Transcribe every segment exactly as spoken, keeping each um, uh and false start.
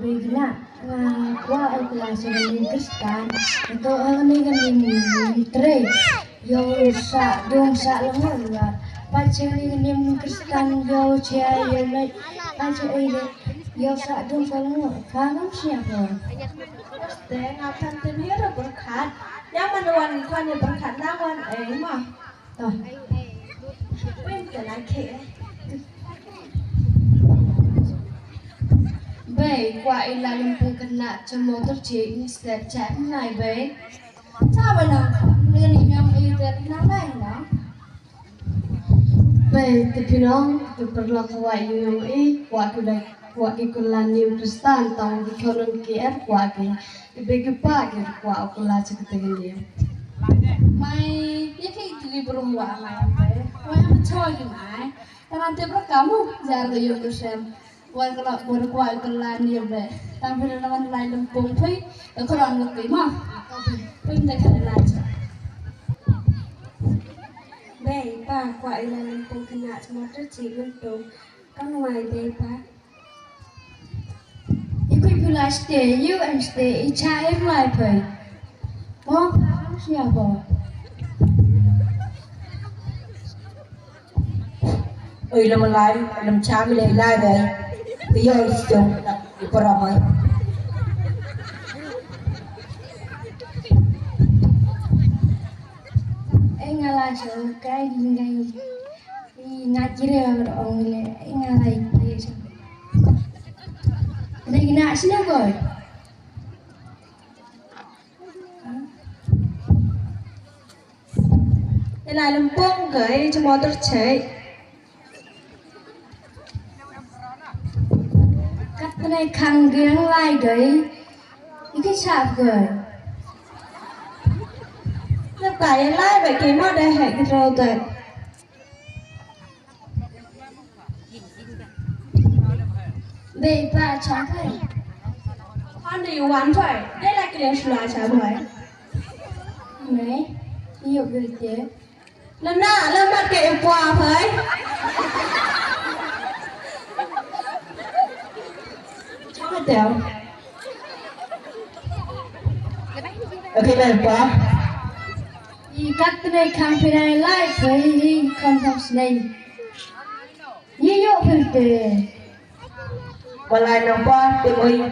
Bigna, nga kwah u kylla cha ka niam Khristan, to ha kani ka niam tre. Yow sah dung sah langoh nga. Pat cha kani ka niam Khristan yow cha yow leh. Pat cha ei de yow sah dung sah langoh. Pha ngam sñiaw pho. Te nga than te ni ra pyrkhat. Ya man wan khon ya pyrkhat na wan ei ma. To. Wei te la khe. Bei, kwah i lai lympung khynnah cha motor chi, instead cha nai bei. Cha ba nang khon, ni ni yong i te nang lai na. Bei, te phi nong, te pyrlok kwah i yong i, kwah ki lai, kwah ki kylla niam Khristan, tang ki khon ki er, kwah ki. Ki bei ki pa ki kwah u kylla cha kata ka niam. Mai, ya ki ki bru wa mai, bei. Wa ma choi ki mai. Tang te bru kamu, jar ka yong ka sem. Wa ka la, wa kwah u kylla niam bei. Tang phi la wan lai lympung phi, ka khron wa ki ma. Phi te ka la cha. Bei, pa, kwah i lai lympung khynnah cha motor chi lympung. Kan wai bei, pa. I kwi phi lai ste, yow em ste, i cha em lai phi. Mo, pa, sñiaw pho. Oi, lem lai, lem cha mi lai lai bei. Phi yow i sñiaw, i para mai. Ei nga lai sñiaw, kai di ngai. I nga kire ong le, i nga lai kire sa. Dei na sino boy. I lai lympung kai cha motor chai. Kat ne khang ge lai kai. I ki chap kai. Na kai lai ba ki mo dei hai ki rau dei. Bei pa cha kai. Hon de yu wan thoi. Dei la ki le shula cha boy. Nei, yu gil te. La na, la mat ke yu pwa boy. Cha ma teo. Okay, le pa. I kat ne khang phi nai lai, phi i kham kham snei. Ye yo phi te. Walai nang pa, te moi.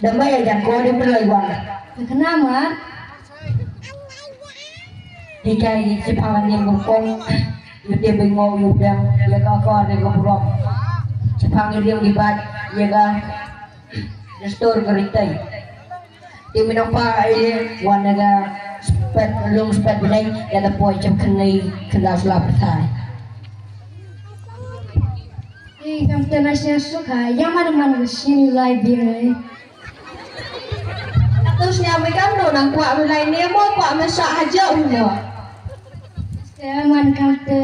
Da mai ya jang ko de phi lai wan. Khana ma. Di kai di chipang ni mo kong. Yu te bai ngo yu dem, ya ka ko de ko bro. Chipang ni dem di bat, ya ka. Restore ka ritai. Te mi nong pa ai le, wan na ka spet, long spet bnai, ya da poi chap khnai, khna slap thai. Ei, kam te na sñiaw suk ha, ya man man ka sini lai bi ngai. Atu sñiaw mi kam no nang kwah mi lai ne mo, kwah mi sa ha jo mo. Te man kam te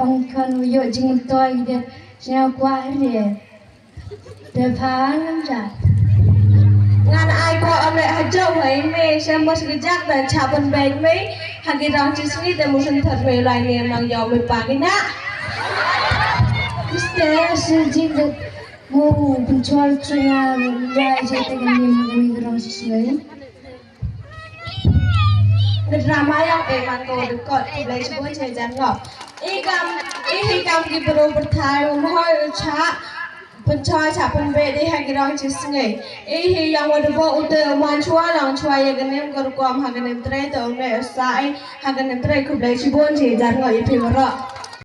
ong khon u yo jingtoi de, sñiaw kwah re. Te pha ngam ja. Ngan ai ko ame ha jo hoi me, sem bos ki jak da cha pynbeit me, ha ki rong chi sngi te mu syn thot me lai ne nang yow me pa ki na. Iste si jing de mu pynchol chunga lai je te ka niam mu ki rong chi sngi. Ka drama yong e man ko de kot, khublei chibun chi jan ngop. I kam, i hi kam ki bru pyrthai, u mohoi u cha, pynchoi cha pynbeit i ha ki rong chi sngi. I hi yong wa de bo u te u man chwa long chwa ya ka niam ka rukom ha ka niam tre te u ne u sa i ha ka niam tre, khublei chibun chi jan ngop i phi waroh.